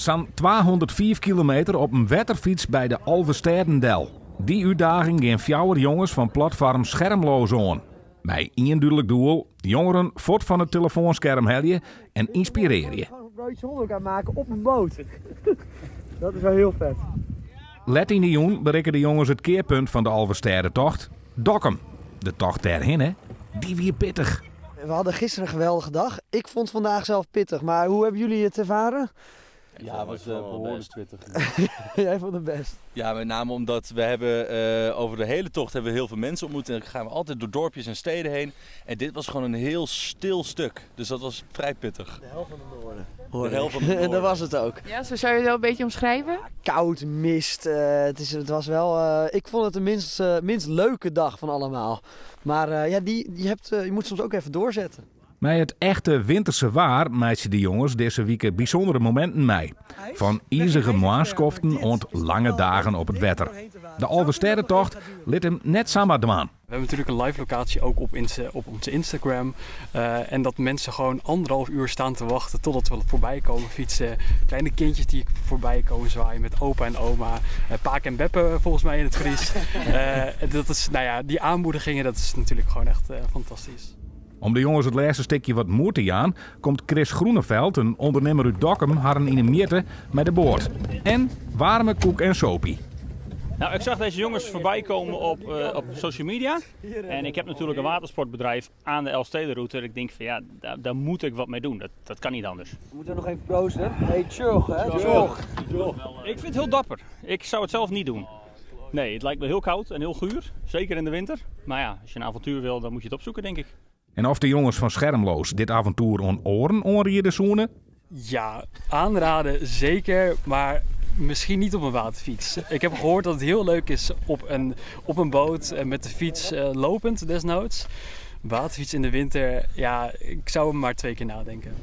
Sa'n 205 kilometer op in wetterfyts by de Alvestêden del. Dy útdaging gean fjouwer jonges fan platfoarm Schermloos oan. Mei ien dúdlik doel, jongeren fuort fan it telefoanskerm helje en ynspirearje. Gewoon een broodje zonder elkaar maken op een boot. Dat is wel heel vet. Let yn de jûn berikke de jonges it kearpunt fan de Alvestêdetocht, Dokkum. De tocht dêrhinne, dy wie pittich. We hadden gisteren een geweldige dag. Ik vond vandaag zelf pittig, maar hoe hebben jullie het ervaren? Ja, het was behoorlijk pittig. Jij vond het best. Ja, met name omdat we hebben over de hele tocht hebben we heel veel mensen ontmoet. En dan gaan we altijd door dorpjes en steden heen. En dit was gewoon een heel stil stuk. Dus dat was vrij pittig. De hel van de Noorden. De hel van de En dat Noorden. was het ook. Ja, zo zou je het wel een beetje omschrijven? Koud, mist. Het was wel, ik vond het de minst leuke dag van allemaal. Maar ja, je moet soms ook even doorzetten. Mei it echte winterse waar meitsje de jonges dizze wike bysûndere mominten mei. Fan izige moarnskoften oant lange dagen op it wetter. De Alvestêdetocht lit him net samar dwaan. We hebben natuurlijk een live locatie ook op onze Instagram. En dat mensen gewoon anderhalf uur staan te wachten totdat we voorbij komen fietsen. Kleine kindjes die voorbij komen zwaaien met opa en oma. Paak en Beppe volgens mij in het Fries. Dat is, nou ja, die aanmoedigingen, dat is natuurlijk gewoon echt fantastisch. Om de jonges it lêste stikje wat moed te jaan, komt Chris Groeneveld, in ûndernimmer út Dokkum, harren yn 'e mjitte mei de boat. En waarme koek en sopie. Nou, ik zag deze jongens voorbij komen op social media. En ik heb natuurlijk een watersportbedrijf aan de Elfstedenroute. Ik denk van ja, daar moet ik wat mee doen. Dat kan niet anders. We moeten nog even proosten. Hey, tjoch, hè? Tjoch. Tjoch. Ik vind het heel dapper. Ik zou het zelf niet doen. Nee, het lijkt me heel koud en heel guur. Zeker in de winter. Maar ja, als je een avontuur wil, dan moet je het opzoeken, denk ik. En oft de jonges fan Schermloos dit avontoer oan oaren oanriede soene? Ja, aanraden zeker, maar misschien niet op een waterfiets. Ik heb gehoord dat het heel leuk is op een boot en met de fiets lopend desnoods. Waterfiets in de winter, ja, ik zou hem maar 2 keer nadenken.